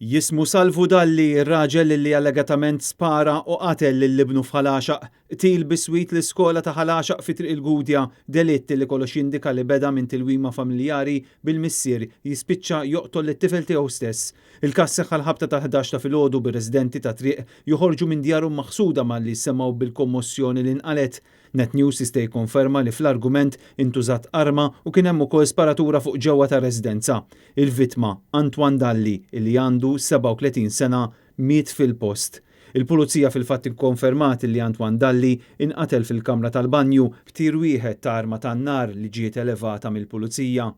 Jismu Salvu Dalli, ir-raġel li allegatament spara u qatel lil ibnu f'Ħal Għaxaq. Qtil biswit l-iskola ta' Ħal Għaxaq fi Triq il-Gudja, delitt li kollox jindika li beda minn tilwima familjari bil-missier jispiċċa joqtol lit-tifel tiegħu stess. Il-każ seħħ għall-ħabta tal-11 ta' filgħodu bir-residenti tat-triq joħorġu minn djarhom maħsuda malli semgħu bil-kommossjoni li nqalgħet. Net News jista' jikkonferma li fl-argument intużat arma u kien hemm ukoll sparatura fuq ġewwa tar-residenza. Il-vittma, Antoine Dalli, li għandu 37 sena, miet fil-post. Il-Pulizija fil-fatt ikkonfermat li Antoine Dalli inqatel fil-kamra tal-banju b'tir wieħed ta' arma tan-nar li ġiet elevata mill-Pulizija.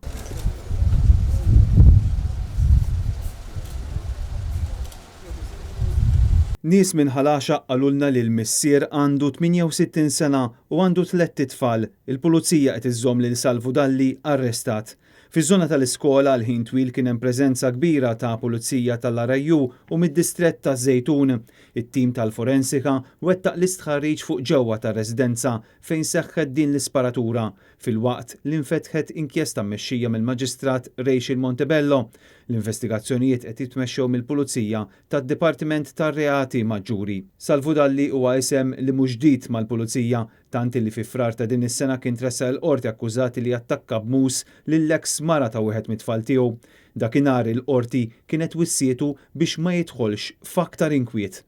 Nies minn Ħal Għaxaq qalulna li l-missier għandu 68 sena u għandu tlett itfal. Il-Pulizija qed iżżomm lil Salvu Dalli arrestat. Fiż-żona tal-iskola għal ħin twil kien hemm preżenza kbira ta' Pulizija tal-RIU u mid-distrett taż-Żejtun. It-tim tal-forensika wettaq l-istħarriġ fuq ġewwa tar-residenza fejn seħħet din l-isparatura, filwaqt li nfetħet inkjesta mmexxija mill-Maġistrat Rachel Montebello. L-investigazzjonijiet qed jitmexxew mill-Pulizija tad-Dipartiment tar-Reati Maġġuri. Salvu Dalli huwa isem li mhux ġdid mal-Pulizija, tant li fi Frar ta' din is-sena kien tressaq il-Qorti akkużat li attakka b'mus lill-eks mara ta' wieħed mit-tfal tiegħu. Dakinhar il-Qorti kienet wissietu biex ma jidħolx f'aktar inkwiet.